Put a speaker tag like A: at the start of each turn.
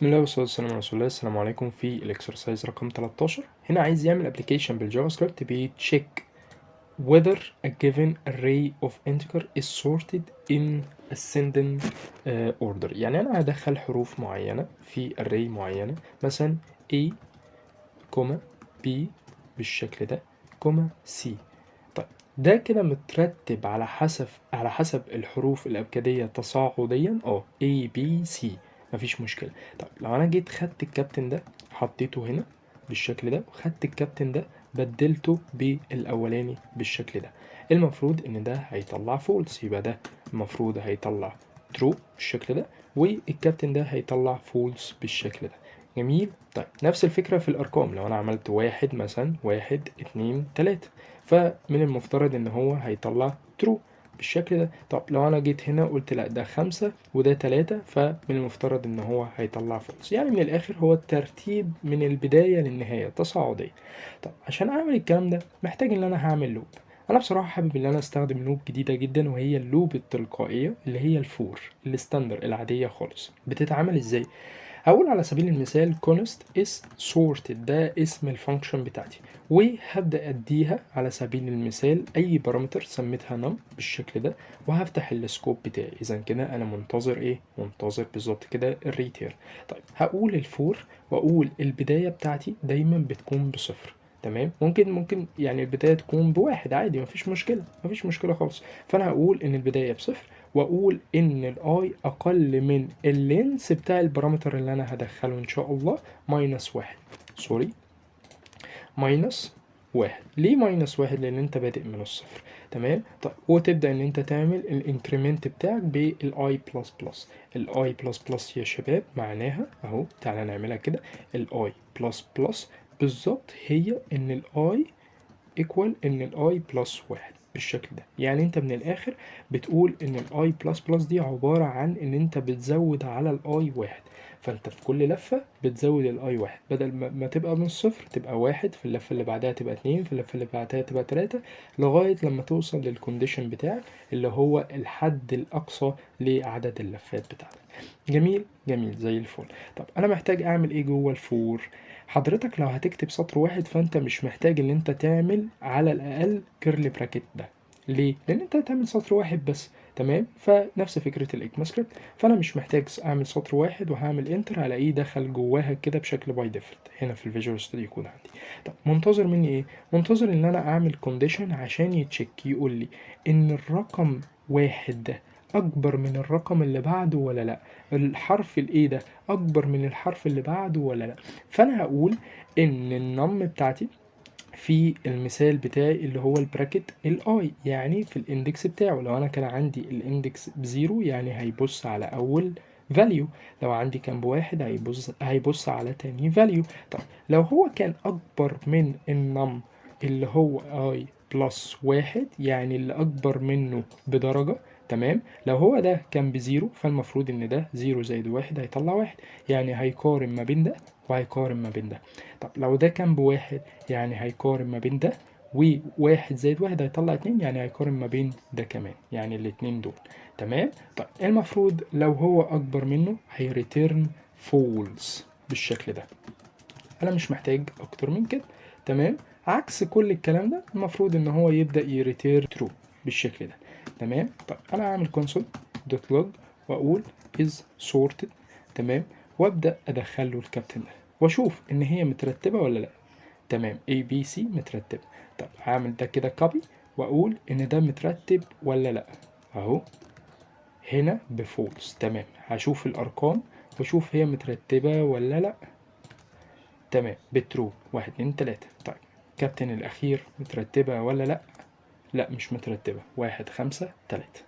A: بسم الله والصلاة والسلام على رسول الله. السلام عليكم. في ال exercise رقم 13 هنا عايز يعمل application بال JavaScript بي check whether a given array of integer is sorted in ascending order. يعني انا هدخل حروف معينة في array معينة، مثلا A comma B بالشكل ده comma C. طيب، ده كده مترتب على حسب الحروف الأبجدية تصاعديا، A B C، مفيش مشكلة. طب لو أنا جيت خدت الكابتن ده حطيته هنا بالشكل ده، وخدت الكابتن ده بدلته بالأولاني بالشكل ده، المفروض إن ده هيطلع false. يبقى ده المفروض هيطلع true بالشكل ده، والكابتن ده هيطلع false بالشكل ده. جميل. طيب، نفس الفكرة في الأرقام، لو أنا عملت واحد مثلا، واحد، اتنين، تلاتة، فمن المفترض إن هو هيطلع true بالشكل ده. طب لو أنا جيت هنا قلت لا، ده خمسة وده تلاتة، فمن المفترض إن هو هيطلع false. يعني من الآخر هو الترتيب من البداية للنهاية تصاعدية. طب عشان أعمل الكلام ده محتاج إن أنا هعمل loop. أنا بصراحة حابب إن أنا أستخدم loop جديدة جدا، وهي ال loop التلقائية اللي هي ال for ال standard العادية خالص. بتتعمل إزاي؟ هقول على سبيل المثال const is sorted، ده اسم ال function بتاعتي، وهبدأ اديها على سبيل المثال اي parameter سميتها num بالشكل ده، وهفتح ال scope بتاعي. اذا كده انا منتظر ايه؟ منتظر بالظبط كده ال return. طيب، هقول ال for واقول البداية بتاعتي دايما بتكون بصفر، تمام؟ ممكن يعني البداية تكون بواحد عادي، مفيش مشكلة، مفيش مشكلة خالص. فانا هقول ان البداية بصفر، واقول ان ال i اقل من ال length بتاع ال parameter اللي انا هدخله ان شاء الله minus واحد، sorry، minus واحد. ليه minus واحد؟ لان انت بادئ من الصفر، تمام؟ طيب، وتبدا ان انت تعمل ال increment بتاعك بال i plus plus. ال i plus plus يا شباب معناها اهو، تعالى نعملها كده، ال i plus plus بالظبط هي ان ال i equal ان ال i plus واحد بالشكل ده. يعني انت من الاخر بتقول ان ال i plus plus دي عبارة عن ان انت بتزود على ال i واحد، فانت في كل لفة بتزود ال i واحد، بدل ما تبقى من الصفر تبقى واحد، في اللفة اللي بعدها تبقى اتنين، في اللفة اللي بعدها تبقى تلاتة، لغاية لما توصل لل condition بتاعك اللي هو الحد الأقصى لعدد اللفات بتاعتك. جميل جميل زي الفل. طب أنا محتاج أعمل إيه جوه ال for؟ حضرتك لو هتكتب سطر واحد فانت مش محتاج ان انت تعمل على الاقل curly bracket ده. ليه؟ لان انت هتعمل سطر واحد بس، تمام؟ فنفس فكرة ال ECMAScript، فانا مش محتاج اعمل سطر واحد، وهعمل enter هلاقيه دخل جواها كده بشكل by default هنا في ال Visual Studio Code عندي. طب منتظر مني ايه؟ منتظر ان انا اعمل condition عشان ي check، يقول لي ان الرقم واحد ده اكبر من الرقم اللي بعده ولا لا، الحرف ال A ده اكبر من الحرف اللي بعده ولا لا. فانا هقول ان ال num بتاعتي في المثال بتاعي اللي هو ال bracket ال i، يعني في ال index بتاعه، لو انا كان عندي ال index ب zero يعني هيبص على اول value، لو عندي كان بواحد هيبص على تاني value. طيب، لو هو كان اكبر من ال num اللي هو i plus واحد، يعني اللي اكبر منه بدرجة، تمام؟ لو هو ده كان ب zero فالمفروض ان ده zero زائد واحد هيطلع واحد، يعني هيقارن ما بين ده وهيقارن ما بين ده. طب لو ده كان بواحد يعني هيقارن ما بين ده، وواحد زائد واحد هيطلع اتنين، يعني هيقارن ما بين ده كمان، يعني الاتنين دول، تمام؟ طيب، المفروض لو هو اكبر منه هي return false بالشكل ده. انا مش محتاج اكتر من كده، تمام؟ عكس كل الكلام ده المفروض ان هو يبدأ ي return true بالشكل ده، تمام؟ طيب، انا هعمل console dot log واقول is sorted، تمام؟ وابدا ادخل له الكابتن ده واشوف ان هي مترتبه ولا لا. تمام، A B C مترتبه. طب هعمل ده كده copy واقول ان ده مترتب ولا لا. اهو هنا ب false، تمام. هشوف الارقام واشوف هي مترتبه ولا لا. تمام، ب true، واحد، اتنين، تلاتة. طيب، كابتن الاخير مترتبه ولا لا؟ لا، مش مترتبه، واحد، خمسة، تلاتة.